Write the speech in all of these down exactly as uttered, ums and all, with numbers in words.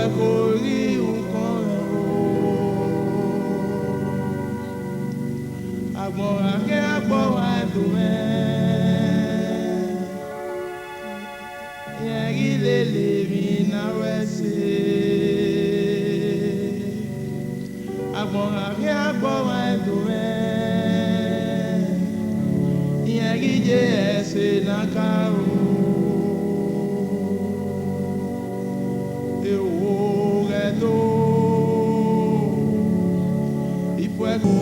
Ko ghi ukọn mwẹ o, agbọn gha khian gbọ wa do mwẹ, irẹn ghi lele emwi ne a ru ẹse. Agbọn gha khian gbọ wa do mwẹ, irẹn ghi ye ẹse ne a ka ru. Ewo ghẹ do, ifuẹko.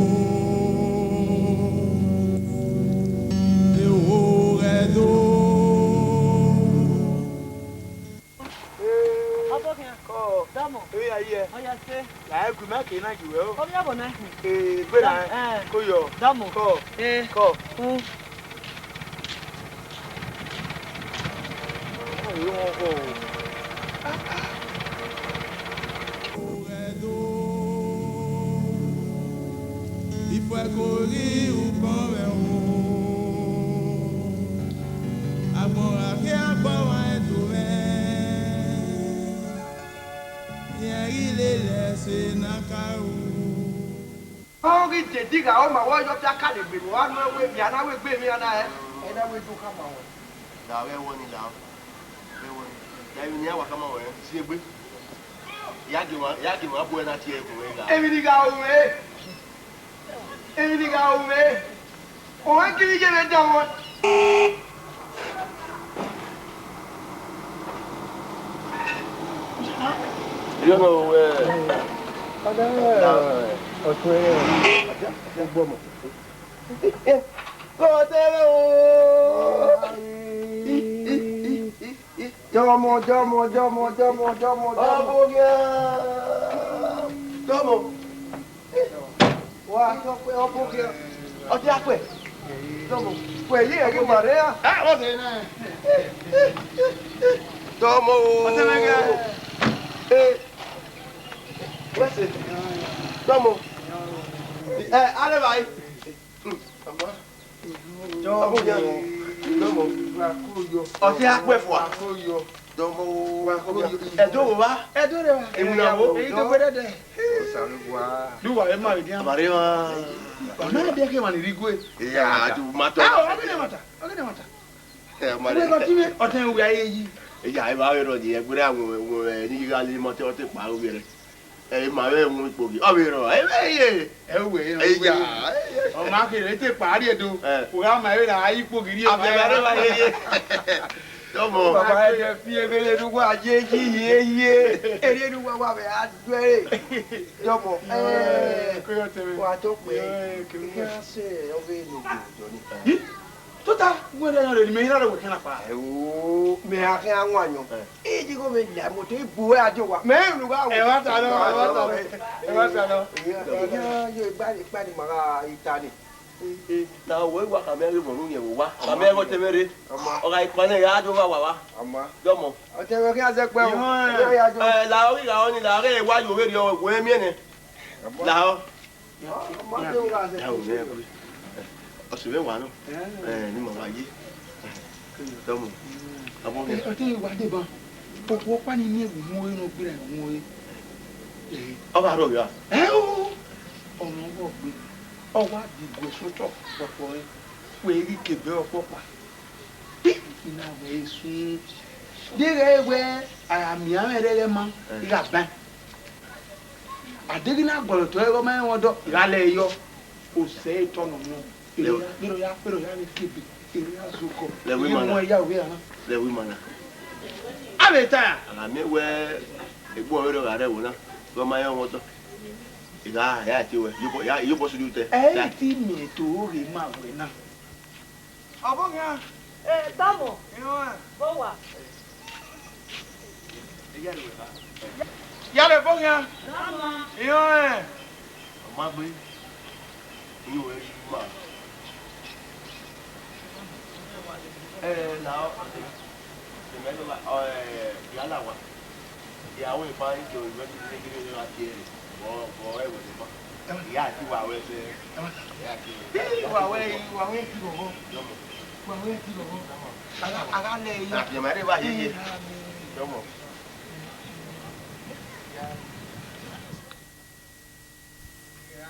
Ewo ghẹ do. Ọbokhian. Kọ. Dọmọ. Eya iye. Ọya se. La ẹgu ma ke na ju ẹ o. Ovbi ọvbo na hin. Ee, gbe na. Dọmọ, ẹ. Ko yọ. Dọmọ. Kọ. Ee. Kọ. U. Ifuẹko ghi ukọn mwẹ o, agbọn gha khian gbọ wa do mwẹ, irẹn ghi lele ẹse ne a ka ru. Ọ ghi dedi gha ọ ma wẹ ọ yọ te a ka le gbe vbe, ọ gha nuẹn wẹ emwi a na wẹ egbe emwi a na rẹn, ẹ na wẹ do khama ruẹ. Da vbe ẹvbo ni la, vbe ẹvbo ni. Da emwi ne iran wa khama ruẹ, si egbe. Ya gie emwa, ya gie emwa bu ẹre na tie ẹre gun mwẹ gha. Emwi ni gha ru mwẹ, emwi ni gha ru mwẹ, ọ ghi giri ye vbe dan wọn. Yọ nọ wẹ. Ọtẹn mwẹ. Ọtẹn mwẹ o. Dọmọ, dọmọ, dọmọ, dọmọ, dọmọ, dọmọ. Ọbokhian. Dọmọ. Wa tọ kpẹ, ọbokhian. Ọtẹn akpẹ. Dọmọ. Wẹ ye ẹgẹ ma rre a? Ah, what's it name? Dọmọ o. Ọtẹn mwẹ gẹ. Eh. What's it? Dọmọ. Eh, arẹvba yi. Hmm. Ọbokhian. Dọmọ. Ọtẹn akpẹ fua. Dọmọ o. Ẹdo vbe wa? Ẹdo rre wa. Emwi na wo? Eyi do gbe dẹdẹ. Osanobua. Lu wa vbe ma vbe dian. Abare wa. Ọ na de ke ma ni rhie igue. Iya, a ju ma tọ. Ah, ọ ghi ne ma ta, ọ ghi ne ma ta. Ẹ, ma Ẹgbẹ rẹ. Kan ti mwẹ, ọtẹn mwẹ wia ye yi. Iya, ẹ ma vbe rọ ni, ẹgbẹrẹ àwọn, àwọn, ẹ, ni gha le ma tẹ, ọ te kpa ovbi ẹre. Ẹ, ma vbe mu ikpoghi. Ọ vbe rọ, ẹ, vbe ye. Ẹ wẹ, ẹ Iya, wẹ. Ẹ, ẹ. Ọ ma kere, te kpa rrie do. Ẹ. U gha ma vbe na, a yi ikpoghi rrie. Abẹ ma rẹ ma ye ye. Dọmọ. Baba, ẹ jẹ fi emere ne uwa ye yi ye ye. Ere ne uwa wa vbe a due. Dọmọ. Ẹ, ẹ, ko yọ tẹmẹ. Wa to pe. Ẹ, ke mu. Ike a se, ọ vbe ne ojo ni. Yi? Tota, wẹ rẹ yan rẹ ni mẹ ira rẹ wẹ kẹna pa. Ẹ o, mẹ a khian wan yọ. Ẹ. Iji ko mẹ la moto ibu wẹ a jo wa. Mẹ unu gha wẹ. Ẹ wa ta nọ, ẹ wa ta nọ. Ẹ wa ta nọ. Ẹ, ẹ, ẹ, yo, igbani, igbani ma gha ita ni. Ẹ, na wẹ wa ka mẹ ghe vbọ nu yẹn vbe wa. Ka mẹ ghe ọtẹn mwẹ rre. Ọma. Ọ gha ikpa nẹ, ya do wa wa wa. Ọma. Dọmọ. Ọtẹn mwẹ khian zẹ kpẹ o. Ihọn ẹ. Ọ ya yo. Ẹ, la ọ ghi gha ọ ni, la ọ ghe wa yo vberriọ, wẹ miẹn nẹ. Ọma. La ọ. Ọma, ọ ma de wa zẹ. Ya o, mẹ gbe. Ọ sẹ vbe wa nọ. Ẹ. Ẹ, ne ima wa ye. Dọmọ. Abọ mẹ. Ẹ, ọtẹn mwẹ wa deba. Okhuo ọkpa ni miẹn vbe uhunmwu ẹre ne ọ gberra vbe uhunmwu ẹre. Ẹ. Ọ gha rrọọ ya. Ẹ o. Ọmọ ọghọ gbe. Ọ wa di gue sotọ vbe ọkpọ ẹre. Wẹ ghi ke ebe ọkpọkpa. I na wẹ esun. Deghẹ wẹ a ra miẹn amwẹ rẹghẹ ma, ẹ. I gha ban. A deghẹ na gualọ otọ ẹghẹ ọ ma rẹn mwẹ ọdọ, I gha lẹ ẹre yọ. Osẹ etọ nọ nọ. Lẹ Erha, erha, erha vbe kebe, erha zokọ. Lẹ wẹ ima na. Erha ya wẹ ana. Lẹ wẹ ima na. A vbe ta ya. A gha miẹn wẹ egbe ọvberriọ gha rre ẹvbo na, wẹ ọ ma rẹn mwẹ ọdọ. I gha, ya tie wẹ, iyobọ, ya, iyobọ sunu tẹ. Ẹ i ti miẹn eto ghe ima wẹ na. Ọbokhian. Eh, Dọmọ. Iran. Bọ wa. Ya le Ọbokhian. Dọmọ. Iran. Ọ ma gbe. Inu wẹ rri ma. Eh, la, ọ, ọ, ya la wa. Ya wẹ ba ijo ìwé ni gidi ni wa tie. Bọ, bọ, ẹ wẹ ni ma. Ya ti wa wẹ sẹ. Ya ti. Wa wẹ, wa wẹ ti bọ. Dọmọ. Wa wẹ ti bọ. Aga, aga lẹ yi. Na fi ma re wa ye ye. Dọmọ.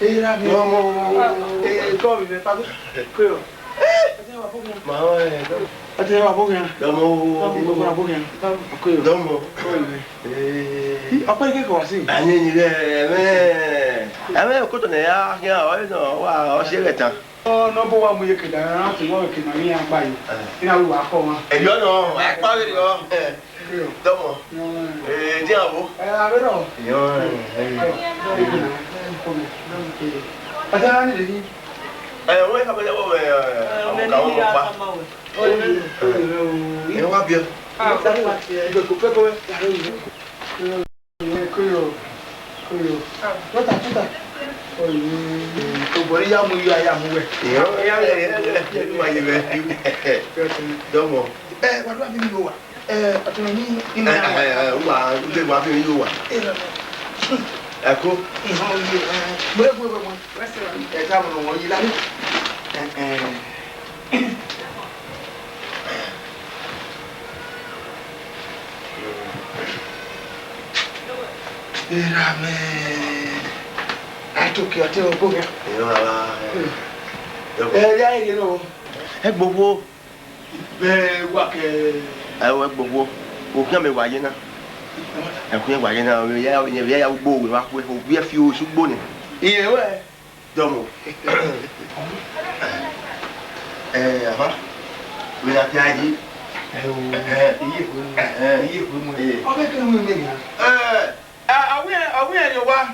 Era mi. Dọmọ. Eh, kọ mi vbe pa. Ko yo. Ma, eh, dọmọ. Ate wa bo ghan. Dọmọ. Dọmọ, dọmọ, dọmọ, dọmọ. Ko yo. Dọmọ. Ko yo. Eh. Ọkpa ke ko wa si. Ani ni re, ẹmwẹ, ẹmwẹ okoto ne ya khian, ọ nọ, wa, ọ si ẹghẹ tan. Ọ nọ bọ wa mu ye keda, a ti wọ keda ni ya gba yi. Eh. Ina ru wa kọ wa. Ẹyọ nọ, wa kpa vberriọ. Eh. Dọmọ. Ee, dian wo? Ẹ, avbe rọ. Yọ, ẹ, ẹ. Ata ni le ni. Ẹ, wẹ ka bẹlẹ wọ, ẹ, ẹ, ka wọ pa. Ẹ, wa biẹ. Koyo, koyo. Tuta, tuta. Obori ya mu ya, ya mu wẹ. Yọ, ẹ, ẹ, ẹ, ẹ, wa ye wẹ. Dọmọ. Ẹ, wa do mi ni wa. Ẹ, ọtẹn ni, ni ma. Ẹ, ẹ, ẹ, wa, ẹ, wa fi yo wa. Ẹ, no, no. Ẹko. Ihọn ye, ẹ, mo gu ẹvbo ẹmọ. Wẹ sẹ wa. Ẹ ta mo nọ wọn yi la. Ẹ, ẹ. Erha mwẹ. A to ke ọtẹn ọgbo. Ẹ, baba. Ẹ, ya ẹ nọ. Ẹgbokhuo. Vbe wa kẹ. Ẹ, ẹgbokhuo. Okhian mẹ wa ye na. Ẹkhuẹn wa ye na, ya, ya, ya ugbo wẹ wa khuẹ, ovbi ẹfi osu ugbo nẹ. Iye wẹ. Dọmọ. Ẹ, afa. Wẹ ya kẹ ayi. Ẹ o. Ẹ, iye khuẹ mu. Ẹ. Iye khuẹ mu. Ẹ. Ọ kẹkẹ mu mẹ gha. Ẹ, a, a wẹ, a wẹ ẹre wa.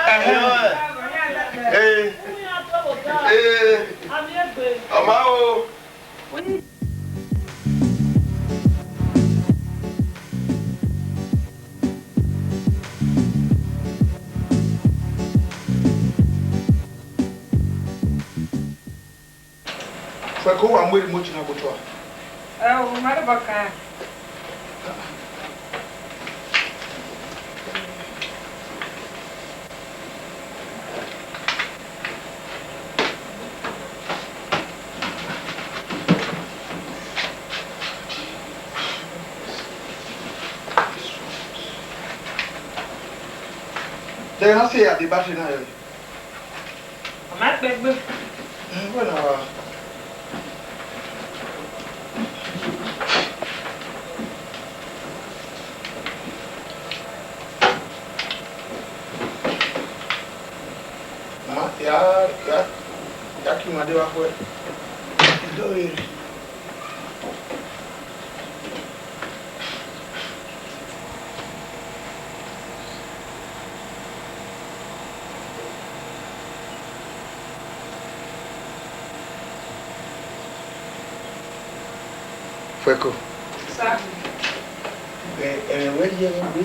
Ẹhẹn. Ẹ. Ẹ. Ọ ma o. Fẹko wa mu erha imoto na gbe otọ a. Ẹ o, ma deba kan. Te na se a deba te na rẹ. Ọ ma kpẹgbe. Mm, wẹ na wa. Ma, ya, ya, ya ki ma de vbe akhuẹ. Ido rere. Fẹko. Sa. Ẹ, ẹmwẹ wẹ ye ẹmwẹ gbe.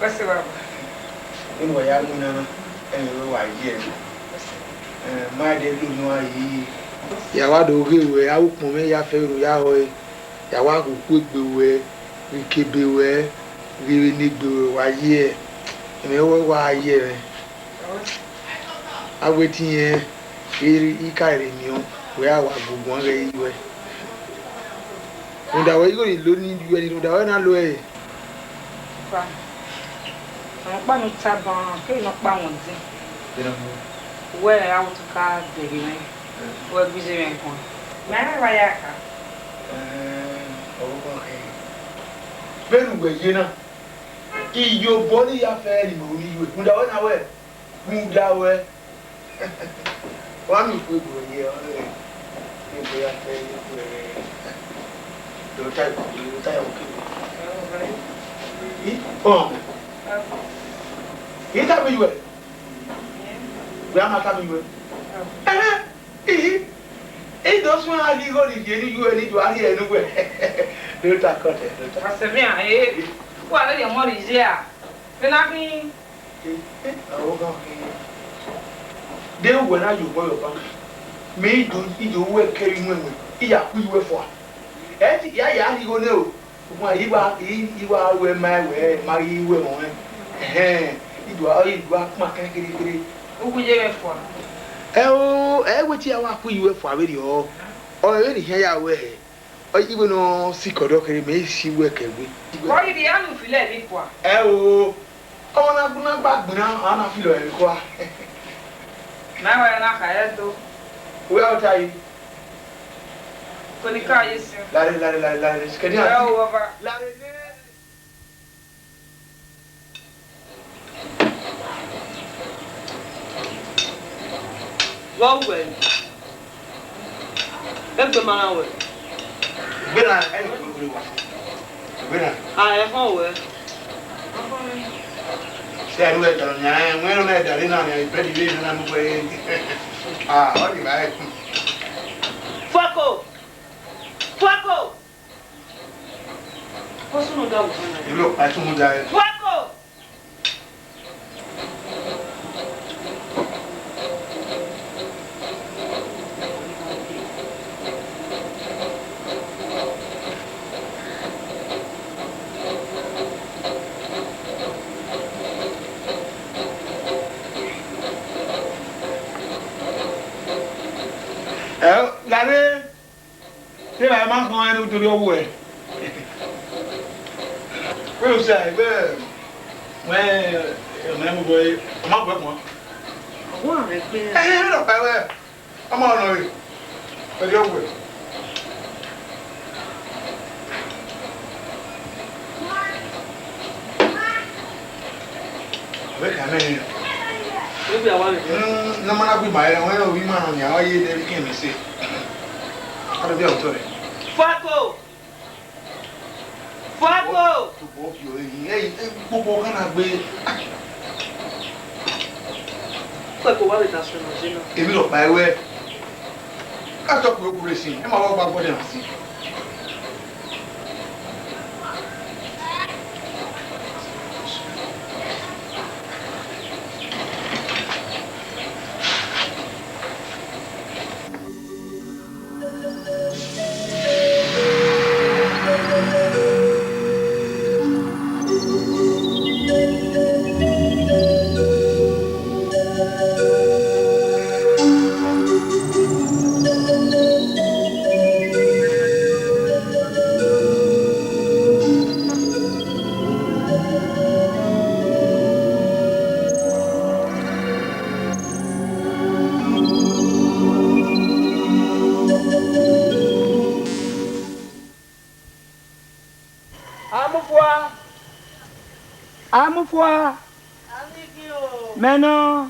Wẹ sẹ baba. Vbene uwa ya winna na, ẹmwẹ wẹ wa ye ẹmwẹ. Ẹ, ma dẹ do ne uwa yi. Ya wa do ghe ruẹ, avbe ukpọn mwẹ ya fẹ vbene u ya rrọọ ẹre. Ya wa ghe ukhu egbe ruẹ, ghe ikebe ruẹ, ghe vbene egbe ruẹ, wa ye ẹe. Ẹmwẹ wẹ wa ye ẹmwẹ. A wẹ te irẹn, I ka rre miẹn, wẹ a wa gu guan ghẹ ye uẹ. Rhunmwuda wẹ igho ni lo ni uẹ ni, rhunmwuda wẹ na lo ẹre. Fa, ọkpa ne u taba, keghi ne ọkpa wọn dẹ. Wẹ a wẹ te u ka dẹghe mwẹ, wẹ gbe iye mwẹ guan. Mẹ a wa ya ka. Vbene uwẹ ye na, iyobọ ni ya fẹ ni ma ru ni yu ẹre, rhunmwuda wẹ na wẹ, rhunmwuda wẹ. Wa miẹn ikhuo egbe ye ọnrẹn, ne egbe ya fẹ ye ikhuo ẹre. Do ta ikhuo, do ta ikhuo kebe. I, ọ. I tama iyuẹ. Wẹ a ma tama iyuẹ. Ẹhẹn, ihi. I do suẹn a ghi igho ni rhie ne iyuẹ ne I do a rhie ne uwẹ. Do ta kọtẹ, do ta. Ọsẹ mẹ a, e, wa vbe rhie ọmọ rhie iye a. Vbe na khin. Aro ghan khin. De uwẹ na ye obọ yọ ọba. Mẹ I do, I do wẹ kẹ iwẹnwẹn, I ya ku iyuẹ fua. Ẹ ti ya ya rhie igho nẹ o. Ugbẹn I wa, I, I wa ru ẹe ma wẹ, ma ghi ru ẹe mẹ ọnrẹn. Ẹhẹn, I do, I do a kpama kẹrẹkẹrẹ. U gu iye mwẹ fua. Ẹ o, ẹ wẹ te I ya wa ku iyuẹ fua vberriọ. Ọ vbe vbene I khian ya ruẹ hẹ. Ọ, igbe ne ọ sikẹ ọdọ kherhe, mẹ i si wẹ kẹ egbe. Wẹ ghi rhie anu filẹ vbe ikua. Ẹ o, ọmwa na gbe na gba gbinna, a na filọ ẹre kua. Mẹ wẹ na kha ẹdẹ do. Wẹ a ta yi. Ko ni ka ye sin. Lare, lare, lare, lare, sikẹ ni a. Ẹ o, baba. Lare ne. Vbọ wẹ? Egbe ma na wẹ. Egbe na, ẹ yọ kpekpere wa. Egbe na. A, ẹ họn wẹ. Sẹ ẹre wẹ dọrọ yan, ẹ, wẹ rẹ da re na, ẹ, bẹdi re na mu wẹ. A, ọ ni ba ẹ. Fuako! Fuako! Ko sunu da wẹ. Ilo, a tun mu da ẹ. Fuako! Ẹ, gha rre, te evba ma khọn ẹn ne u do rhie ọghuẹ. Wẹ u sa, wẹ, wẹ, mẹ mu wẹ, ọ ma bu ẹkhuan. Ọghuan rẹ gbe. Ẹ, ẹ, ọ pa wẹ. Ọmọ nọ re, ẹdẹ ọghuẹ. Wẹ ka mẹ nẹ. Wẹ bi awa mẹ. Mm, ne ọ ma na gbe ima rẹ, wẹ ovbi ima nọ nia, ọ ye ne ẹvbo ikẹn mẹ sẹ. Aro bi ọtọ rẹ. Fuako! Fuako! Tobọ bi ọre hin, ẹ, ẹ, gbogbo ọghan na gbe. Fuako wa vbe da sẹ nọ je na. Emwi rhọkpa ẹwẹ. Ka tọ kue okhure sin, ẹ ma wa gba gbọdẹ na sin. Amufua! Amufua! Mẹ nọ,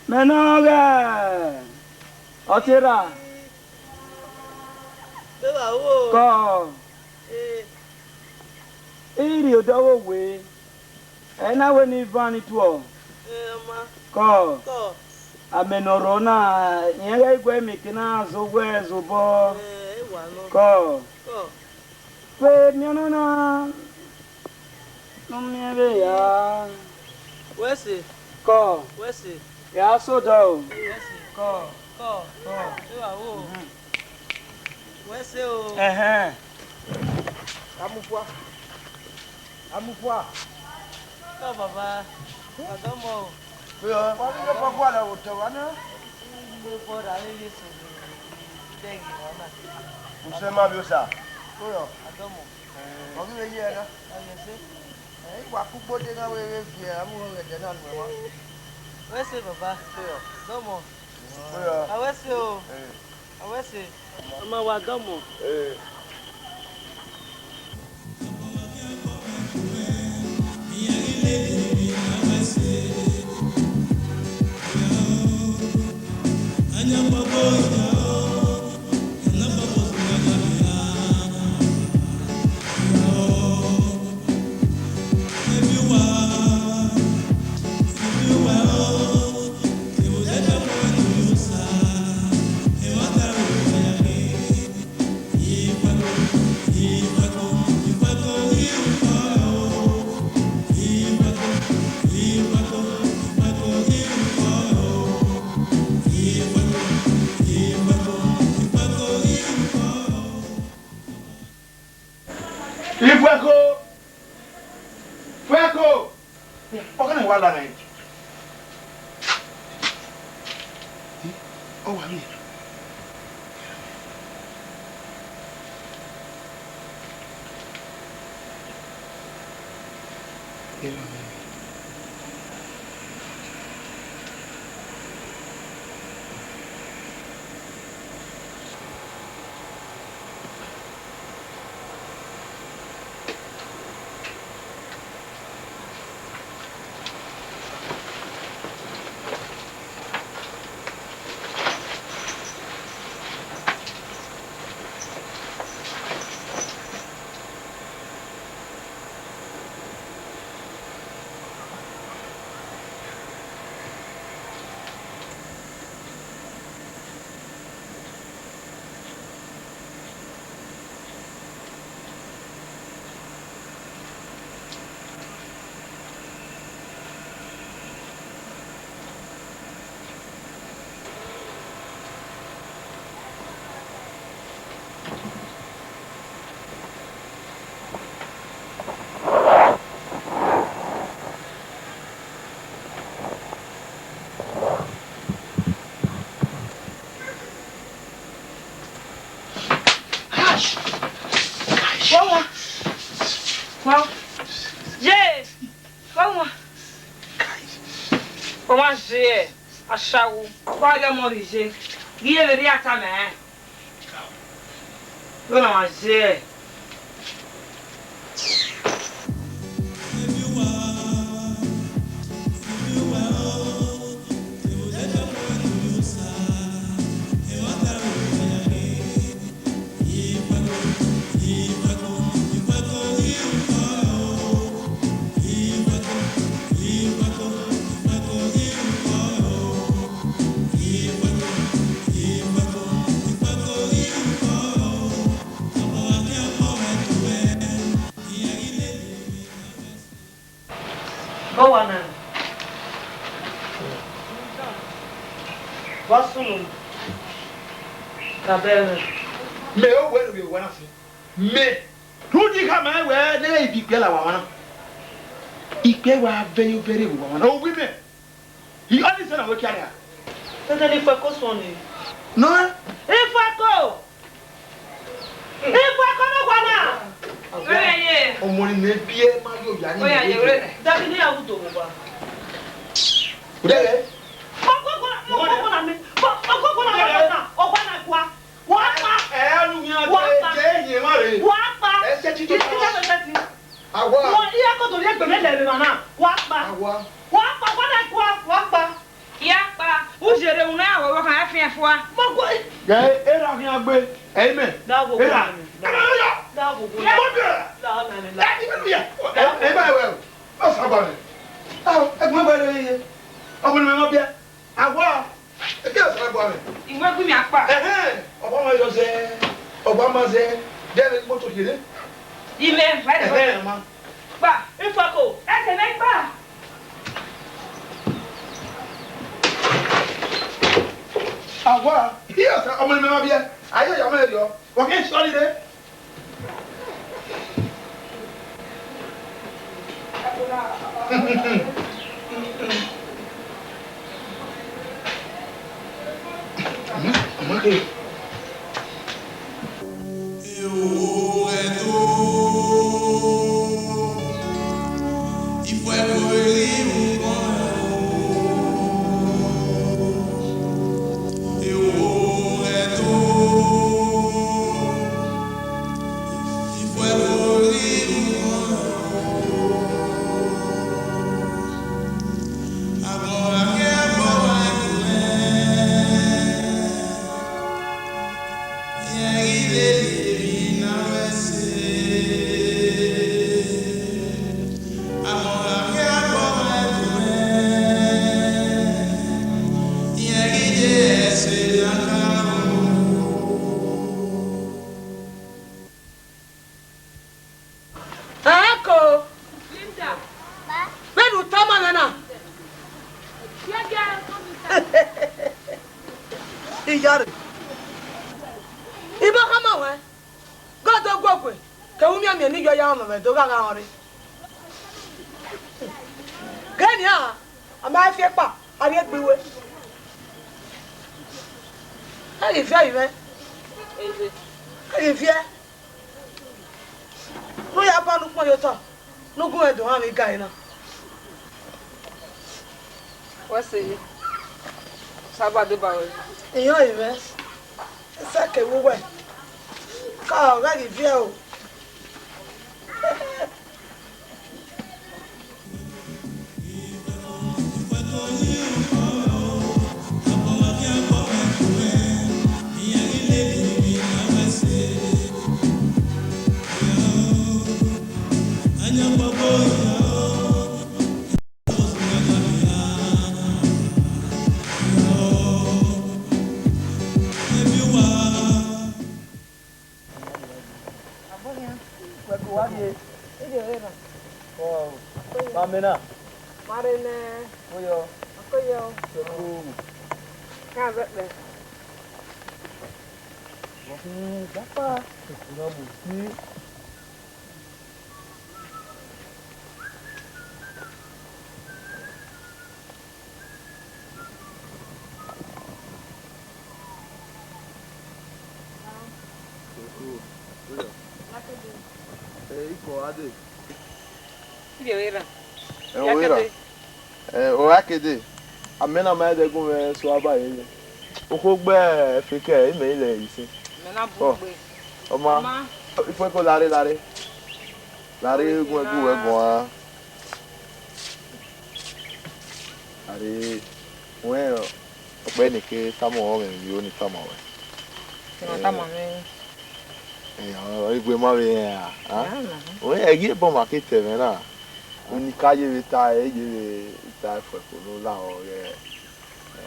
mẹ nọ ghẹ ọtẹn erha. Kọ, I rhie odẹ ọghe owe, ẹ i na wẹ ne ivan ni tuọ. Kọ, amẹ ne ọ rrọọ na, irẹn ghẹ i guẹ miẹn eke na zẹ owẹ zẹ obọ. Kọ, vbe miẹn ọnọna ne u miẹn vbe ya. Wẹ sẹ. Kọ, wẹ sẹ. Ya sẹ odọ o. Wẹ sẹ. Kọ, kọ, kọ. Evba o. Wẹ sẹ o. Ẹhẹn. Amufua. Amufua. Kọ baba. Wa dọmọ o. Wa ghi ye ọkpa gualọ vbe otọ wa na. Usẹ ma vbe osa. Wa dọmọ. Ọ ghi vbe ye ẹre na. Ẹ, I wa kugbo de gha wẹ vbe viẹ avbe uhunmwu ẹdẹ na nuẹn mwa. Wẹ sẹ baba. Dọmọ. A wẹ sẹ o. A wẹ sẹ. Ọ ma wa dọmọ. Ifuẹko! Fuẹko! Ọkẹnẹ wa la nẹ. Ọ wa miẹn. Ọ ma je ashawo. Wa ghe ọmọ rhie iye, ghi vbe rhie ata mẹ. Vbene ọ ma je. Ọ wa na. Wa sunu. Ka bẹghe mwẹ. Mẹ ọ wẹ ne ovbi owa na sin. Mẹ. Rhunmwuda ikhama wẹ ne I gbe ikpia la owa na. Ikpia wa vẹ ye ovbi ẹre vbe owa na. Ovbi mẹ. I ọni sẹ na wẹ kia nia. Tẹtẹ ne Ifuẹko suẹn nii. Nọ. Ifuẹko! Ifuẹko ne owa na! Wẹ ye. Ọmọ ni mẹ biẹ ma yo ya ni. Oya ye wẹ. Dadi ne ya wu do vbe owa. Udẹghe. Ọkọkọ na, ọkọkọ na mi. Ọkọkọ na, ọkọkọ na, owa na gua. Wa kpa. Ẹ, ẹ, anu mi a. Wa kpa. Je ye ma re. Wa kpa. Ẹ sẹ tito. Tito sẹ ti. Awa. Wa, iye koto ye gbẹmẹ lẹ vbe emwa na. Wa kpa. Awa. Wa kpa, wa na kpa, wa kpa. Ya kpa. U jere unu ya wọ khan ya fian fua. Ma kpa. Ẹ, era khian gbe. Amen. Da wo. Era. Da wo. Mo bẹ. Da na ni la. Ẹ, ẹ, ẹ, ẹ, ba wẹ. Ọ sa ba mi. Ọ, ẹgbọn ba rẹ ye. Ọ bu ni mẹ ma bia. Awa. Eke ọsa gba mwẹ. Iwẹn gu mi akpa. Ẹhẹn, ọgba ma yọ zẹ, ọgba ma zẹ, dẹ vbe moto kere. Imẹ, right. Ẹhẹn, ma. Kpa. Ifuẹko. Ẹsẹ mẹ kpa. Awa, iye ọsa, ọmọ ni mẹ ma biẹ, aye ọya mẹ rriọ, wa kẹ sọri re. Ẹko. Linda. Vbene u tama mwẹ na. Iyare. Ibọ khama ruẹ. Gọdọ guọgbe, kevbe umianmian ne I yọ ya mwẹ do gha gha ọnrẹn. Ghe nian, a ma fi ekpa, a rhie egbe iwe. A ghi viẹ vbe mwẹ. A ghi viẹ. Ne u ya ba ne ukpọn ye otọ, ne u gu mwẹ do rhan vbe igari na. Wẹ sẹ ye, Osanobua deba ruẹ. Iyọn, I mwẹ. Sẹ kevbe uwẹ, ka ọ ghẹ ghi viẹ o. Wẹ ko wa rrie? Ivie vbe erha. Ọ, ma mẹ na. Ma rre nẹ. Oyọ. Akoyọ. Sẹko. Ka vbe kpẹ. Wọ khin gbakpa. Sẹko na mu si. Ẹ, ikọ a dee. Ivie vbe erha. Ẹ, ọ vbe erha. Ẹ, ọ gha ke dee. Amẹ na ma ẹdẹ gun mwẹ so aba yeye. Okhuo gbe ẹfe kẹ, imẹ i lẹ isin. Mẹ na bu Ọ, gbe. Ọma, Ọma. Ifuẹko lare, lare. Lare gun ẹgu wẹ guan. Are, wẹ ọkpẹ ni ke tama ọmwẹ vbe iro ni tama wẹ. Te ma tama mwẹ. Ẹ, ọ, ọ, egbe ma vbe rẹn a, a? Ya na. Wẹ ẹghi ebọ ma ke tẹ mwẹ na. Uni ka ye vbe ta, ẹ ye vbe ta Ifuẹko ne u la ọ ghẹ. Ẹ.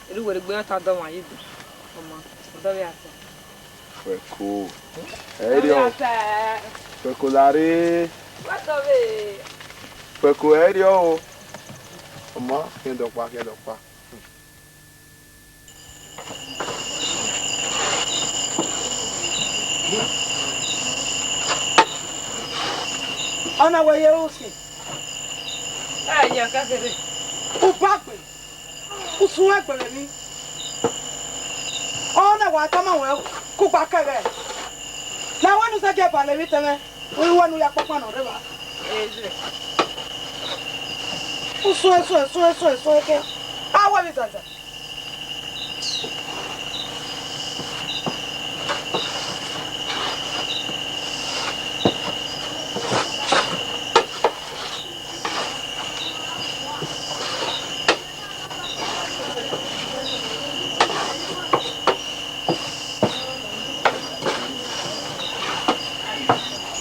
Erriọ uwẹ rhie egbe ta dọ ọmwa ye do. Ọma, ọ dọ vbe a ta. Ifuẹko. Ẹ i rriọ. Ifuẹko lare. Ifuẹko ẹ i rriọ o. Ọma, khian dọkpa, khian dọkpa. Ọna wẹ ye ru sin? Ẹ, ya kakere. U ba gbe, u suẹn gbe vbe emwi. Ọna wa tama wẹ kugba kẹghẹ. La wẹ ne u zẹgiẹ ba lẹ emwi tẹmwẹ, u i wẹ ne u ya kpakpa nọ rre evba. Eze. U suẹn, suẹn, suẹn, suẹn, suẹn kẹ. A wẹ vbe zazẹ.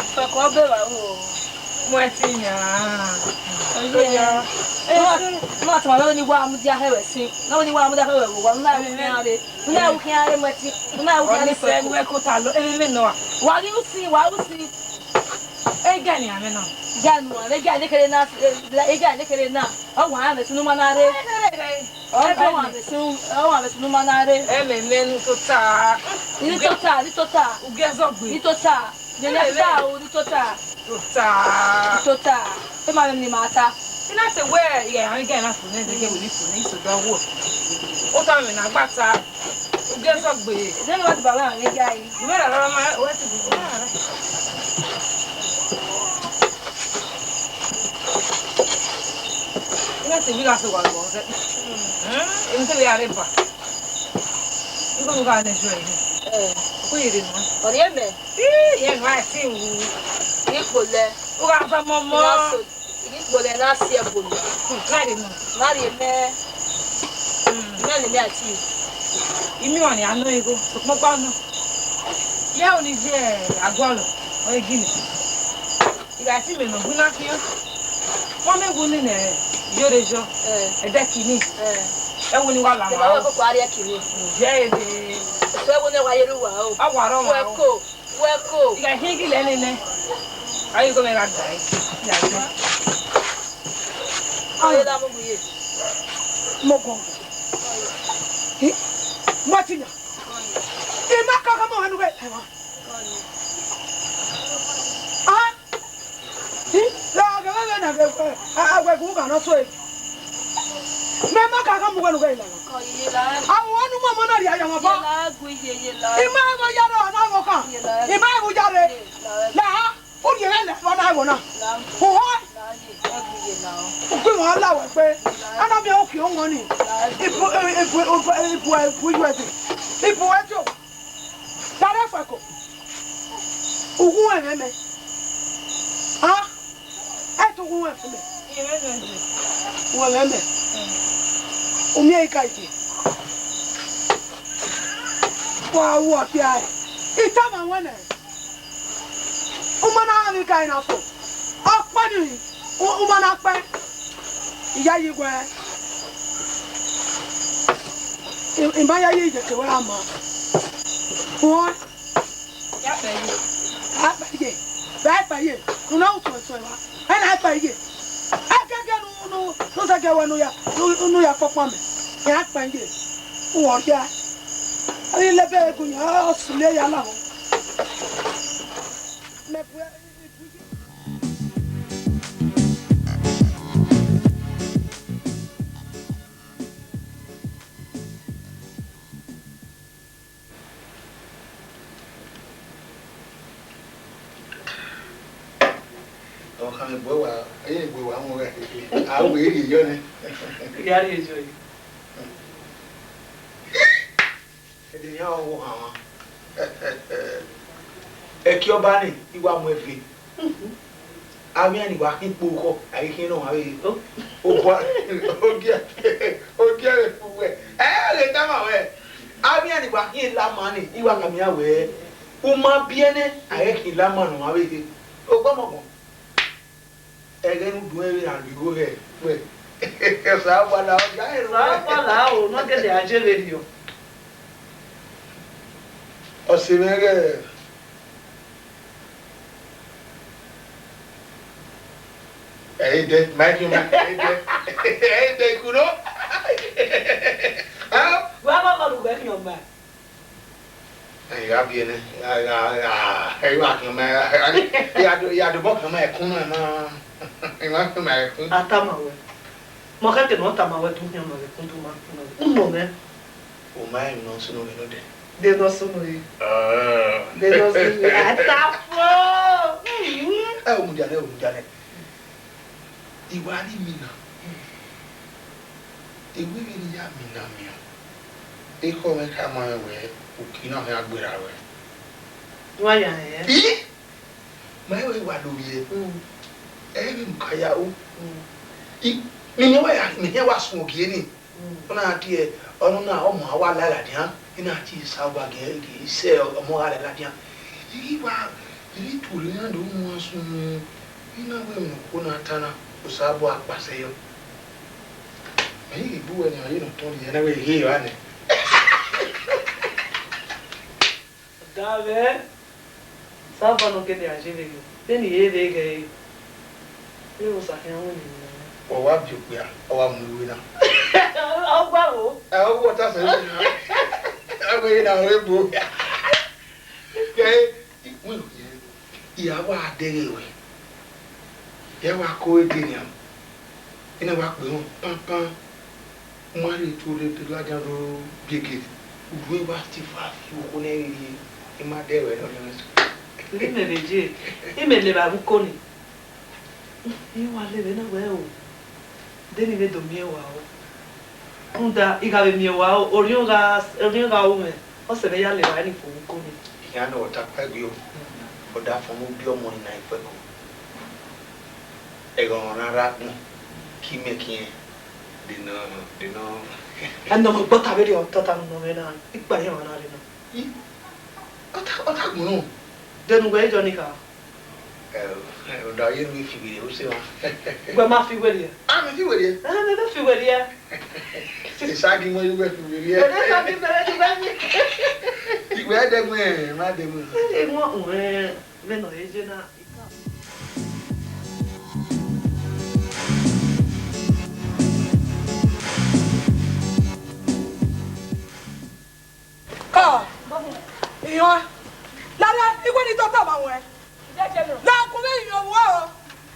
Ifuẹko ọbe vbe aro. Mu ẹtin yan. Oye. Oya. Ẹ, ma tama wẹ ni wa mudia hẹ wẹ sin. Na wẹ ni wa mudia hẹ wẹ vbe owa, u na ru khian re. U na ru khian re mu ẹtin. U na ru khian re. Ọni sẹ wẹ kota lo. Ẹ, mẹ nọ a. Wa ghi usin, wa usin. Ẹ, igẹ ni amẹ na. Igẹ nu, igẹ ne kere na, igẹ ne kere na. Ọ wa mwẹ sunu ma na re. Ọ, ọ wa mwẹ sunu, ọ wa mwẹ sunu ma na re. Ẹ, mẹ, mẹ ni tota. Ni tota, ni tota. Ugẹ zọgbe. Ni tota. Yẹn lẹ ta o, ni tota. Tota. Tota. Ẹ ma vbe ni ma ta. Ina te wẹ, ya, ya, ya, na fo, ne, ne, ne, ne, fo, ne, iso da wo. O ta me na gba ta. Ugẹ zọgbe. Ẹ ne wa ti ba wa ne ga yi. Mẹ ra ra ma, wẹ ti bu. Ina te wi la so wa gbọ, ẹ. Hmm, emi te ya re ba. Ibo nu gha ne ju ẹre? Ẹ. Ku yere nu. Ọ rhie mẹ. Ii, yẹn gha ẹtin wu. I kpolẹ. U gha zọmọ mọ. I gha so, I ghi kpolẹ na si ẹbo nọ. Hmm, na rhie nọ. Na rhie mẹ. Hmm. Mẹ ne mẹ ati. Imi ọnii a nọ igho, sokpan ọkpa nọ. Yẹ oni je agualọ, ọ i gini. I gha si mẹ nọ, bu na khian. Wẹ mẹ wu ni nẹ, yore jọ. Ẹ. Ẹdẹ kini. Ẹ. Ẹ wo ni wa la wa o. Ẹ koko ariẹ kini. Yẹ ebe. Sẹ wo ne wa yere uwa o. A wa rọ wa o. Wẹ ko, wẹ ko. I gha khin ghi lẹ nene. Ayi ko mẹ gha gba ẹ. Ya gbe. Ayi la mo gbe ye. Mo gọ. Ih, Martina. I ma ka ka mo hanu ghe. Ah? Ih, la ghe ghe na ghe, eh, a, a, wẹ gu gha nọ so e. Mẹ ma ka ka mu wẹ nu ghe la. Awu anu mo mo na ria ya mo ba. I ma mo ya ro na mo ka. I ma gu ya re. La ha. U rhie mwẹ lẹ vbe ọna ẹvbo na. Uhọ. U gbe mwẹ la wẹ kpe. Ana miẹn okhian ọmọ ni. Ibu, ibu, ibu, ibu, ibu, ibu, ibu, ibu, ibu, Dare Ifuẹko. U gu ẹmwẹ mẹ. Ah. Ẹ tu gu ẹmwẹ mẹ. U ẹmwẹ mẹ. U miẹn ika ike. Wa wu ọfia ẹ. I tama wẹ nẹ. U ma na gha vbe ka na fo. Ọkpa nii, u, u ma na kpẹ. I yayi wẹ, I, I ma yayi iyeke wẹ a ma. Uọn. Ya kpẹ ye. A kpẹ ye. Vbe a kpẹ ye. U na utuẹn tuẹn wa. Ẹ na kpẹ ye. Ẹgẹgẹ nu, nu, nu zẹgẹ wẹ nu ya, nu, nu ya kpọkpọ mẹ. Ya kpẹ ye. Uwọ rhia. Ọ ghi lebe gun yan, ọ sule ya lahọ. Mẹ bu, bu ye. Ọ khama egbe wa, ẹ i egbe wa mu gha keke. A wẹ Ẹ rhie yọ nẹ. Ya rhie yọ yi. Ẹdẹ ne iran wo hanmwa. Ẹki ọba ni, I wa mu ẹfe. Avbe iran ni wa khin kpo okhọ, a i khian nọ, avbe obọ, ogie, ogie vbe kpu wẹ. Ẹ ghe tama wẹ, avbe iran ni wa khin lama ni, I wa khama iran wẹ, u ma biẹ nẹ, a i khian lama nọ, avbe ehe. Ogbọmọgbọn. Ẹghẹ ne u duẹn vbe ra lu igho hẹ wẹ. Osanobua la ọ ya ẹre. Osanobua la o, ne ọ gele a je vberriọ. Ọse mwẹ ghẹ. Ẹ i dẹ, ma i khian ma, ẹ i dẹ. Ẹ i dẹ, I kulo. Wa ma kọlu wẹ khian ma. Ẹ gha biẹ nẹ, gha, gha, gha, ẹ i wa khian ma, I gha do, I gha dobọ khian ma ẹkun na ma, I ma khian ma ẹkun. A tama wẹ. Mọ khẹke ne ọ tama wẹ, do khian ma ẹkun, do ma khian ma ẹkun. U nọ mwẹ. U ma rẹn emwi ne ọ sunu mwẹ nodẹ. De ne ọ sunu re. Ah. De ne ọ sunu re. A ta fo. Ẹ, u mudia nẹ, u mudia nẹ. I wa rri imina. Ewẹ vbene I ya mina miẹn, ekhọe mwẹ khama mwẹ wẹ, uki na khian gberra ruẹ. Wa ya rẹn. I, ma i wẹ wa do vbiẹ. Mm. Ẹ i vbe mu ka ya ru. Mm. I, mẹ ne wa ya, mẹ ne wa sun ogie ni. Mm. Ọ na tie, ọ na, ọ ma wa la ladian, I na tie Osanobua gie, gie isẹ ọmọ gha la ladian. I ghi wa, I ghi tuorre iran do mu uwa sunu, I na wẹ emwi ne okhuo na ta na, Osanobua kpasẹ yọ. Mẹ i ghi bu wẹ nian, I na tọn rhie, I na wẹ, I ghi ra nẹ. Davẹ, Osanobua ne ọ gele a je vberriọ, vbene I re vbe ghẹ ẹre, vbene Osa khian winna emwi ne ọ mwẹ. Ọ wa biẹ okpia, ọ wa mu iwe na. Ọ gua ro. Ẹ, ọ gua ọta sẹ na. Ẹ wẹ na re gbo. Kẹ, I wẹ, I ya wa dẹghe ruẹ. I ya wa ko ede nian. I na wa kpe emọ panpan. U ma rhie etu rre, de ladian do biẹ gate, u ru evba Steve a fi okhuo nẹ rhirhi, I ma dẹ ruẹ nọ nẹ. Vbe imẹ vbe je, imẹ levba vbe uko ni. I wa levbe na wẹ o, de ne I vbe do miẹn owa o. Rhunmwuda I gha vbe miẹn owa o, orhiọn gha, orhiọn gha ru mwẹ, ọ sẹ mwẹ ya levba ni fo vbe uko ni. Iran ne ọ ta kpa gbe o, ọ da fọn ne u biẹ ọmọ ni na ikpẹko. Ẹghẹ ọmwa na rre agbọn, ke imẹ khian, de nọ, de nọ. Ẹnọ mẹ gbọta vberriọ, tota nọ mwẹ na, ikpa iran na rre nọ. I, ọta, ọta gbọnnọ. De ne uwẹ yọ ni kha? Ẹ, ẹ, ọ da ye ne u fi werriẹ, u sẹ emwa. Wẹ ma fi werriẹ? A, mẹ fi werriẹ. Ẹ, mẹ vbe fi werriẹ. Esa ghi wẹ, wẹ fi werriẹ. Ẹ, esa ghi wẹ, wẹ fi. Iwẹ dẹgbẹn, ma dẹgbẹn. Ẹ, ẹ, wọn, wọn, vbene ọ ye na. Ka, iran, lare, I wẹ ne I tota ma ruẹ. La gun mwẹ rinmwian owa o.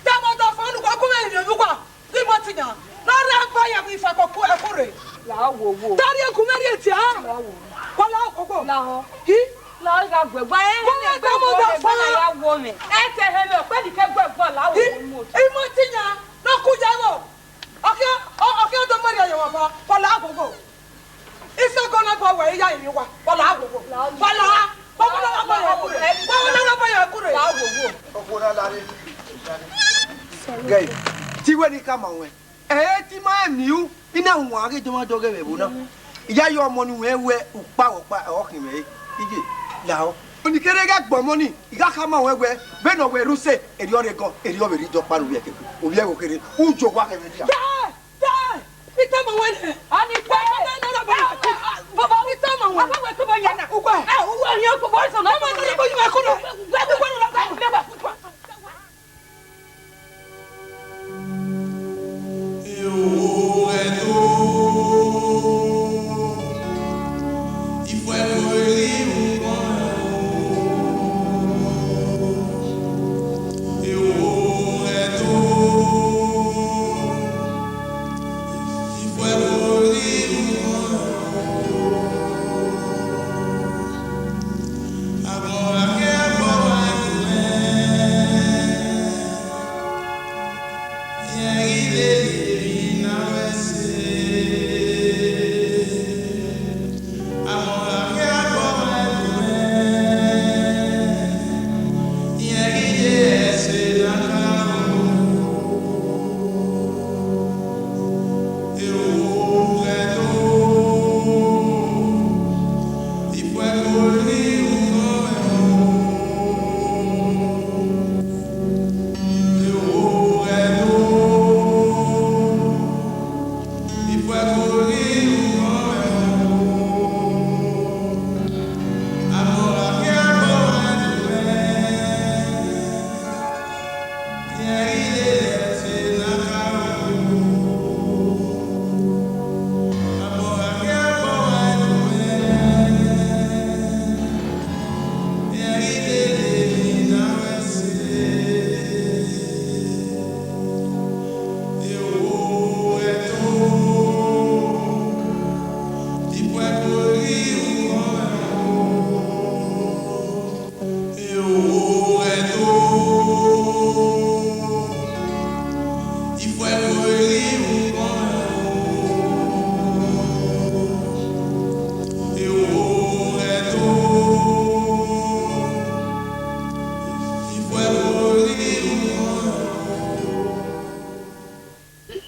Tama ọdafẹn ne uwa gun mwẹ rinmwian owa. Ghi mọ tiyan. Ne ọ rre eva ya vbe ifa koko ẹko rre. La wo wo. Tari gun mwẹ rhie dia. La wo. Wa la koko. La họn. Hi. La gha gu ẹgba, ẹ, Mo ne wẹ tama ọdafẹn. Ya wo mẹ. Ẹ kẹ hẹ mẹ, ọkpẹdike gu ẹgba, la wo. Hi. Mo. I mọ tiyan. Ne ọ ku ya vbọ. Ọkhian, ọ-, ọkhian do mọrriọ ye ọmwa ba, wa la gogo. Isẹ ọgọ na ba wẹ, I ya rinmwian owa, wa la gogo. Wa la, wa wẹ ne ọ ba ya kure. Wa wẹ ne ọ ba ya kure. La gogo. Ọkhuo na lare. Gẹe, te I wẹ ne I khama ruẹn. Ẹ, te I ma rẹn miẹn ru, I na wan ghe dọmwadẹ ọghe mwẹ ẹvbo na. I ya ye ọmọ ni wẹ, wẹ ukpa vbe ọkpa, ọ khin mwẹ re. Iye, lahọ. Ọni kere ghẹ gbe ọmọ ni, I gha khama ruẹn wẹ, vbene ọ wẹ rre use, erriọ rre egọn, erriọ vbe rre idọkpa ne ovbi ẹkẹkẹ, ovbi ẹvbo kherhe, u jọ owa khẹ mwẹ dia. Dee! Dee! I tama ruẹn nẹ. Ọni kpe. Baba, I tama ruẹn. Baba, wẹ kobọ yan na. Ugbẹ. Ẹ, ugbẹ yan kobọ, ẹ sọ na. Ọmọ ẹgbẹ yẹn kobọ yan kobọ. Wẹ kobọ yan kobọ.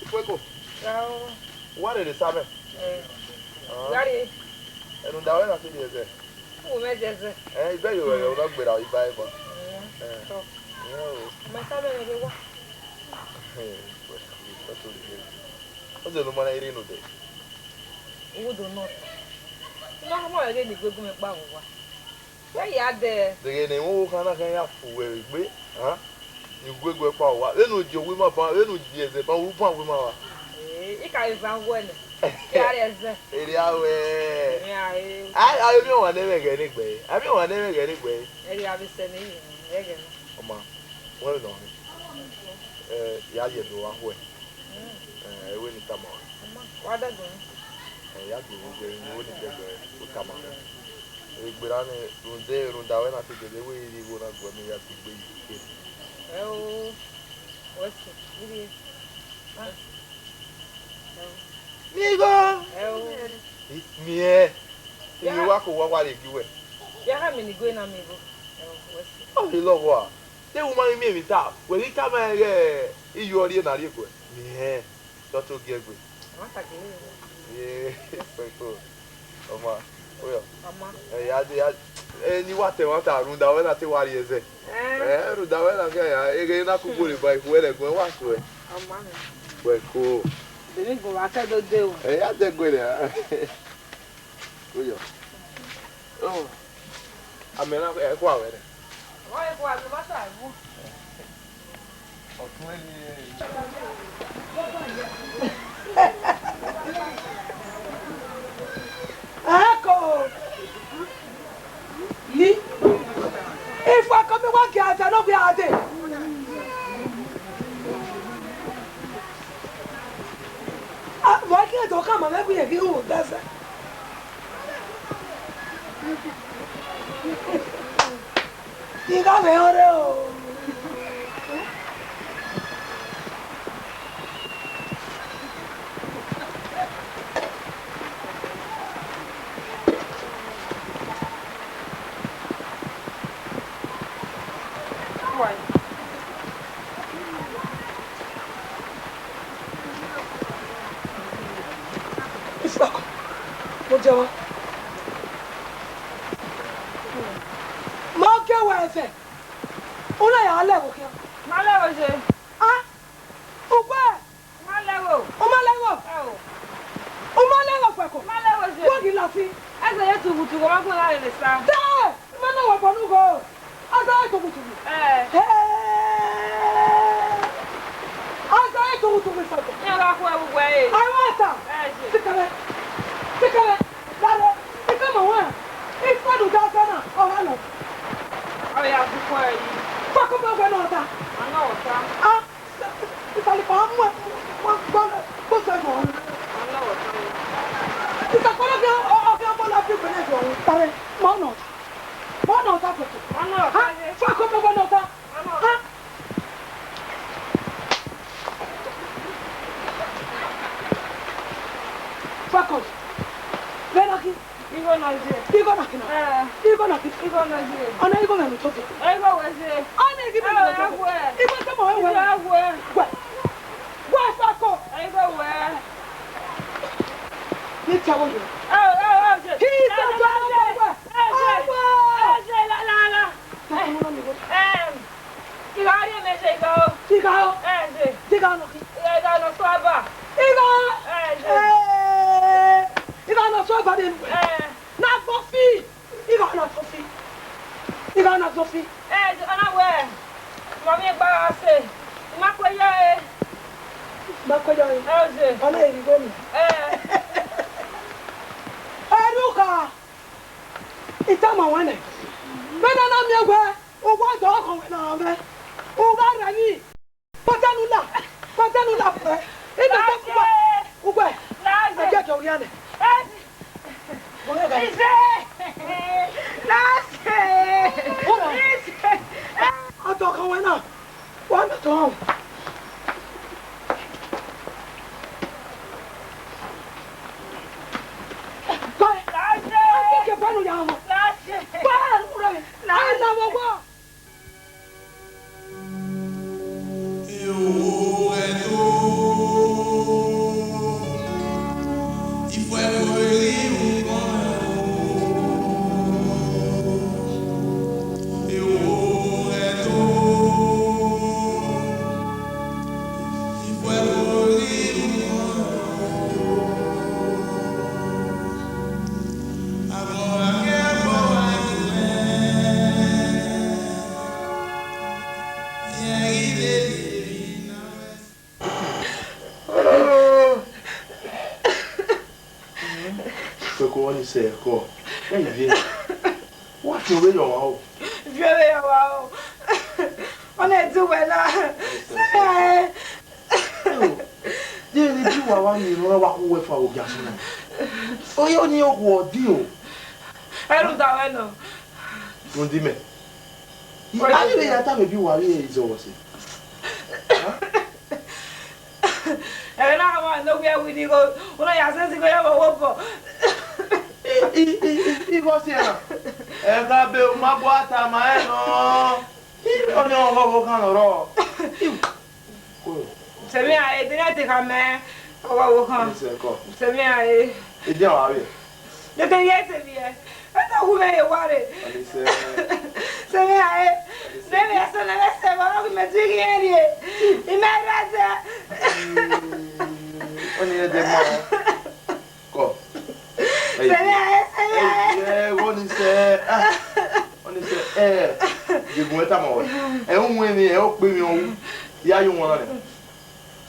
Ifueko, Rao. Wa rherhe sa mwẹ. Eh. Ah. Gha rrie. Ẹnu da wẹ na te rhie ẹzẹ. U mwẹ zẹzẹ. Eh, ibẹ yo wẹ, ọ na gberra iba eva. Mm. Eh. Tọ. Iran o. Mẹ sa mwẹ rre wa. Eh, wẹ, wẹ to rhie. Ọ zẹ ne u ma na rre nodẹ. U do nọ. U ma khama ẹre ne I gu egu mwẹ kpa vbe owa. Wẹ ya dẹ. Deghẹ ne ẹmwẹ ọvbokhan na khian ya fu wẹ vbe egbe, a? I gu egu ẹkpa owa. Vbene u die owa ima ban, vbene u die ẹzẹ ban, u ban owa ima ra? Ee, I ka vbe van wẹ nẹ. Kia rrie ẹzẹ. Erriọ wẹ. Iran re. A, a vbe miẹn ọmwa ne ẹmwẹ ẹghẹ ne egbe. A vbe miẹn ọmwa ne ẹmwẹ ẹghẹ ne egbe. Ẹghẹ a vbe sẹ ne I vbe ẹghẹ na. Ọ ma, wẹ vbe nọ rre. Eh, ya ye ẹdẹ owa khuẹ. Mm. Eh, ẹvbo ne I tama ruẹ. Ọ ma, wa dẹgbe mwẹ. Eh, ya dẹgbe mwẹ, ẹvbo ne I dẹgbe ruẹ, u tama mwẹ. Egberra nẹ, rhunmwuda, rhunmwuda wẹ na te dede, wẹ i rhie igho na guẹ ne u ya degbe ye ke. Ẹ o, wẹ sẹ, I rhie. Ah. Ẹ o. Miẹn igho. Ẹ o. I miẹn. I miẹn. Ya. Wa ko wa wa rhie gie uwẹ. Ya khama ne I gu na miẹn igho. Ẹ o, wẹ sẹ. Ọ ghi lọghọ a. Te u ma ghi miẹn emwata, wẹ ghi tama rẹn ighẹ I yo rrie na rrie guẹ. Miẹn. Dọtun gie egbe. Ọ ma ta gele rẹ. Ye, pẹko. Ọ ma, oyọ. Ọ ma. Ẹ, ya de, ya, ẹ, ne I wa ta ẹmwata, rhunmwuda wẹ na te wa rrie ẹzẹ. Ẹ. Ẹ, rhunmwuda wẹ na khian ya, eghe na kugbo rre ba ikhuo ẹrẹguẹn wa suẹ. Ọ ma. Pẹko. Beni gun wa kẹ do de o. Ẹ, ya dẹgbe rẹ. Oyọ. Oh. Amẹ na, ẹ, khuawẹ nẹ. Ọ, ẹ khuawẹ, ma sa wu. Ọtun ẹni, ẹ. Ako! Ni. Ifueko, mẹ wa gie aza ne ọ gbe a dee. Ah, vbe ọ ghi do khama mwẹ wẹ irẹn ghi ru odẹ zẹ. I gha vbe họn rre o. Ifueko, mo jẹ vba. Ma gie wẹ ẹzẹ, u na ya lẹ ẹvbo khian. Ma lẹ ẹvbo ye. A, ugbẹ. Ma lẹ ẹvbo. U ma lẹ ẹvbo? Ẹ o. U ma lẹ ẹvbo, Ifueko? Ma lẹ ẹvbo ye. Wẹ ghi lọsi. Ẹzẹ ye tughutughu, ọ ma gu na rherhe sa. Dee! Ima na wẹ bọ ne ugho. Aza ẹre tughutughu. Ẹ. Hẹ! Aza ẹre tughutughu, Ifueko. Iran gha khuẹ vbe uwẹ re. A i wa ta. Ẹ, ye. Sikẹmwẹ. Sikẹmwẹ. Lare. I tama ruẹ. I fọdu da aza na, ọ gha nọ. Ọ ya bu khuẹ yi. Ifueko, mẹ wẹ ne ọ ta. A na ọ ta. A. Isalekpa mu ẹ, mu ẹ, mu ẹ, mu ẹ, mu ẹ, mu ẹ. Isalekpa na khian, ọ, ọ khian mu ẹ na fi ugbẹn na guẹ ọnrẹn. Tare, ma ọ nọ. Ma ọ nọ ta pẹpẹ. Ha? Fa ko mẹ wẹ nọ ta. Ha? Fa ko. Vbe na khin. Igho na ye. Igho na khin na. Eh. Igho na khin. Igho na ye. Ọna igho mwẹ ne u tobọ. Igho wẹ ye. Ọna igho mwẹ ne u tobọ. Igho tobọ wẹ. Igho wẹ. Wẹ. Wẹ, Fako. Igho wẹ. Ni tẹ wo ye. Eh, eh, eh, ye. Ki tẹ wo ye. Eh, ye. Igha ye mẹ ye igha o. Igha o. Eh, ye. Igha nọ khin. Igha nọ so aba. Igha. Eh, ye. Eh. Eh, na gbọfi. Igho na gbọfi. Igho na gbọfi. Eh, ana wẹ, ma miẹn gba gha sẹ. Ma kue yọ e. Ma kue yọ e. Ẹ, o ze. Ọ na eri igho mi. Eh. Erhukha. I tama wẹ nẹ, vbene a na miẹn wẹ uwa dọ ọkhọ wẹ na mwẹ, u gha rẹ ni. Pata ne u la, pata ne u la pẹ. Ina ta ugbẹ, ugbẹ. Ẹ jẹ jọ wian nẹ. Ise! Lase! Ise! A dọ ọkhọ wẹ na. Wa na tọn. Kọ. Lase! A ke ke panu ya mo. Lase! Wa ure. Lase! Na mo wa. Koko, ọni sẹ ẹkọ. Ẹ viẹ. Wa fi ore yọ wa o. Fi ore yọ wa o. Ọna ẹdẹ uwẹ na. Eo, de ne bi wa wa miẹn ne ọ wa khu wẹ fua vbe ogiasọn na. Ọ yọ ni okhuo ọdin o. Ẹ rhunmwuda wẹ nọ. Rhunmwuda imẹ. A ghi vbe ya tama ebi uwa vbe izọghọ sẹ. Ẹghẹ na, ọmwa ne ovbi ẹre winna igho, u na ya zẹzẹ igho ye ọmwa ọvbọ. I, i, i, igho si ẹre na. Ẹghẹ be u ma gua tama ẹre nọ. I, ọni ọghọ ọvbokhan ne ọ rrọọ. I, Sẹmia, e de na te khama ọvbokhan. Sẹmia, e. Edian wa vbe. Dede ye sẹmia. Ẹ na wu mwẹ ye wa rre. Sẹ mwẹ rae. Sẹ mwẹ sẹ, ne mwẹ sẹ, vbe ọ ghi mẹ tu ghi rrie. I mẹ ra zẹ. Ọni ẹdẹ ma. Kọ. Sẹ mwẹ rae, sẹ mwẹ rae. Ẹ, ọni sẹ. Ah. Ọni sẹ. Ẹ. Jegun ẹ tama wẹ. Ẹ u wẹ emwi, ẹ u kpe emwi ọwu. Ya yo wọn na.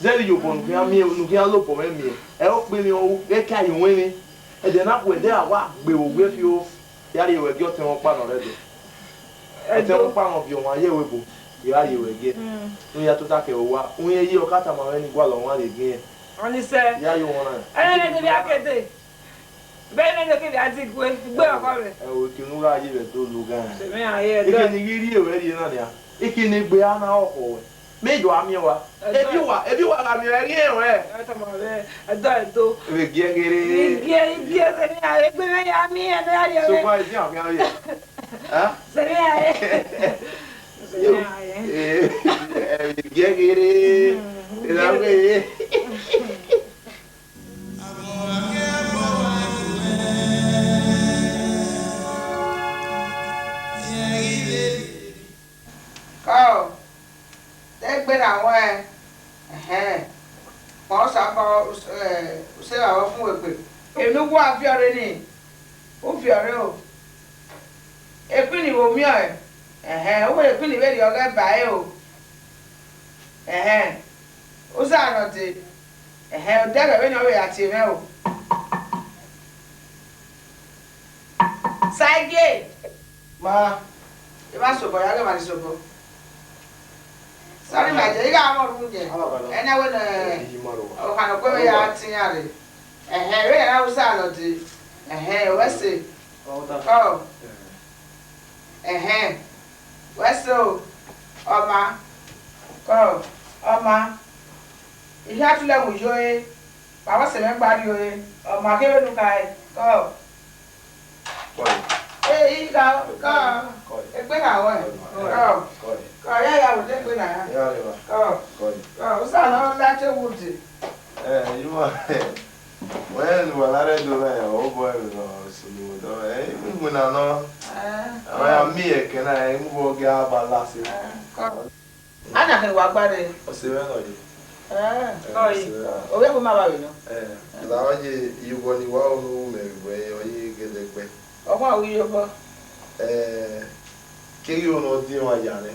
Zẹvbe iyobọ ne u khian miẹn, ne u khian lobọ mwẹ miẹn, ẹ i re ọkpa emwi ọre u ghẹ ka ye uwẹ emwi. Ẹdẹ na khuẹ, ẹdẹ a wa gbe vbe owiẹ fioo, ya rhie ruẹ gie ọtẹn mwẹ ọkpa nọ rre Ẹdo. Ọtẹn mwẹ ọkpa nọ viọ ọmwa ye ẹvbo ebo, ya rhie ruẹ gie. Ne u ya tota kevbe owa, u rẹn ye ọ ka tama mwẹ ne I gualọ ọmwa rrie gie. Ọni sẹ. Ya ye ọmwa na. Ẹnẹ ne de vbe a ke dee. Vbene ne kevbe a di gue, gbe ọkhọ mwẹ. Ẹ o, eke ne u gha ye vbe Ẹdo loghan. Sẹ mwẹ rae, Ẹdo. Eke ne I ghi rhie ruẹ rrie na nia. Eke ne egbe a na rọ khọ ruẹ. Mẹ do a miẹn wa. Ẹdo. Ebi uwa, ebi uwa gha miẹn ruẹ, ghi rẹn ruẹ. Ẹ tama mwẹ, Ẹdo, Ẹdo. Vbe giẹ ghere. Vbe giẹ, vbe giẹ, sẹ mwẹ rae, egbe mwẹ ya miẹn, mwẹ ya rhie ruẹ. Sokpan, edian khian rhie. Hẹn? Sẹ mwẹ rae. Sẹ mwẹ rae. Eh, eh, vbe giẹ ghere. Mm, vbe giẹ ghere. Kọ, te egbe na ruẹn, ẹhẹn, ma Osakhọ, eh, usẹ vbe avbe ọfumwegbe. Emwi ne uwa viọ rre ni, u viọ rre o. Equeen vbe miẹn ọe, ẹhẹn, u wẹ equeen vberriọ ghẹ ba ẹre o. Ẹhẹn, uza nọ dee, ẹhẹn, odẹ ghẹ vbene ọ vbe ya tie mwẹ o. Sagie. Ma. I ma sobọ, ya ghe ma ni sobọ. Sorry, ma jẹ, I gha mwẹ ọrhunmwuda. Ẹ na wẹ ne ọkhan ne ọ kue mwẹ ya te iran rre. Ẹhẹn, vbene a na ru sa nọ dee. Ẹhẹn, wẹ sẹ. Ọ. Ẹhẹn. Wẹ sẹ o. Ọ ma. Kọ. Ọ ma. I khian tulẹ mu yo e. Kpa wẹ sẹ mwẹ gba rrie ore. Ọ ma kevbe ne u khare. Kọ. Kọe. Ee, I gha, kọ. Kọe. Egbe na ruẹ. Kọe. Kọ. Kọe. Kọ, ya ya vbe odẹ egbe na ya. Ya rre evba. Kọ. Kọe. Kọ, usa nọ la te wu dee. Eh, you are. Wẹ ne uwa la rre Ẹdo na ya, ọ bọ ẹre nọ sunu dọ. Eh, iwinna nọ. Eh. Ọ ya miẹn ẹkẹ na, eh, mu vbe ọ gha ba lase. Eh, kọ. A na khin wa gba rre. Ọse mwẹ nọ ye. Eh, Oi. Ovbi ẹvbo ma vbe avbe nọ. Eh, la ye iyobọ ni wa unu mẹ vbe wẹ ọ ye gẹdẹgbẹ. Ọkhuan wẹ iyobọ. Eh, keghi unu ọ diẹn ọmwa ya nẹ.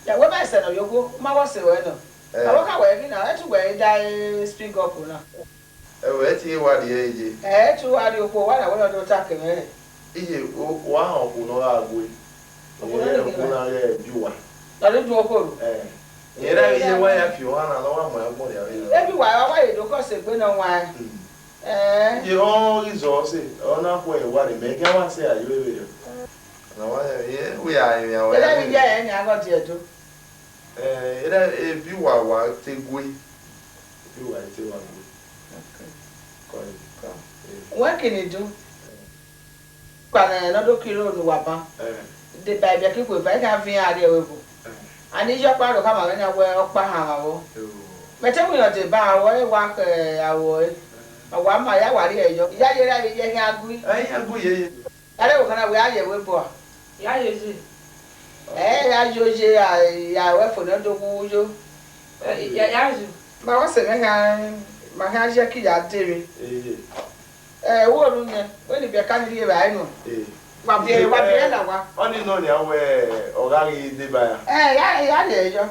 Ya wẹ ma sẹ nọ yogbo, ma vbọ sẹ ruẹ nọ. Eh. Avbe ọkhan wẹ ghi na, ẹ tu wẹ da e spring up na. Ẹvbo ẹ tie wa rhie ye. Ẹ tu wa rhie okhuo, wa na wẹ nọ do ta kẹ mwẹ rẹ. Iye, o, wa họn okhuo ne ọ gha gue. Okhuo ne ọ gha gue. Okhuo na ghẹ bi uwa. Ọ ni dun okhuo ru. Eh. Iyẹn na iye wa ya fi ohan na, ne ọ wa mu agbọn rhia vbe na. Ebi uwa, wa ye do kọ sẹ egbe ne ọ wan. Hmm. Eh. Iye, ọ ghi zọ sẹ, ọ na khuẹ wa rre, mẹ gha wa sẹ ayo vberriọ. Na wa ye, we ya, we ya, we ya. Ẹlẹvbi ya ẹre yan gọ die do. Eh, ere ebi uwa wa te gue. Ebi uwa te wa gue. Okay. Kọ yi. Kọ. Eh. Wẹ kini do. Eh. Kpa ne ọ do kiro ne uwa ban. Eh. De ba ibiẹka ikhuo ba, I gha viẹn a rrie ẹvbo ebo. Eh. Ani iye ọkpa ro khama mwẹ na wẹ ọkpa hama vbọ. Oh. Mẹ te winna deba, a wẹ wa khẹ awọ ẹre. Eh. Ọ wa ma ya wa rrie yọ. Ya ye ra ye ye khian gui. Eh, ya gu ye ye. Ẹ rẹ vbe okhuo na wẹ a ye ẹvbo ebo a? Ya ye ye. Ẹ ya yo ye a, ya wẹ fo ne ọ do wu yo. Ẹ, ya, ya yo. Ma wa sẹ mwẹ kha, ma kha ye ki ya dee vbe. Ee. Ẹ, wo ru yẹn, wẹ ni biẹ ka ni rhie vbe a nọ. Ee. Wa biẹ, wa biẹ na wa. Ọni nọ nia wẹ ọ gha ghi deba ya. Ẹ, ya, ya ye yọ.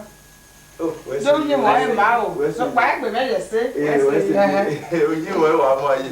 Oh, wẹ Do sẹ, uyi wẹ mọ sẹ, ma o. Wẹ sẹ. Sokpan egbe mẹ ye ẹse. Ee, wẹ sẹ. Ẹhẹn. Uyi wẹ wa mu a ye.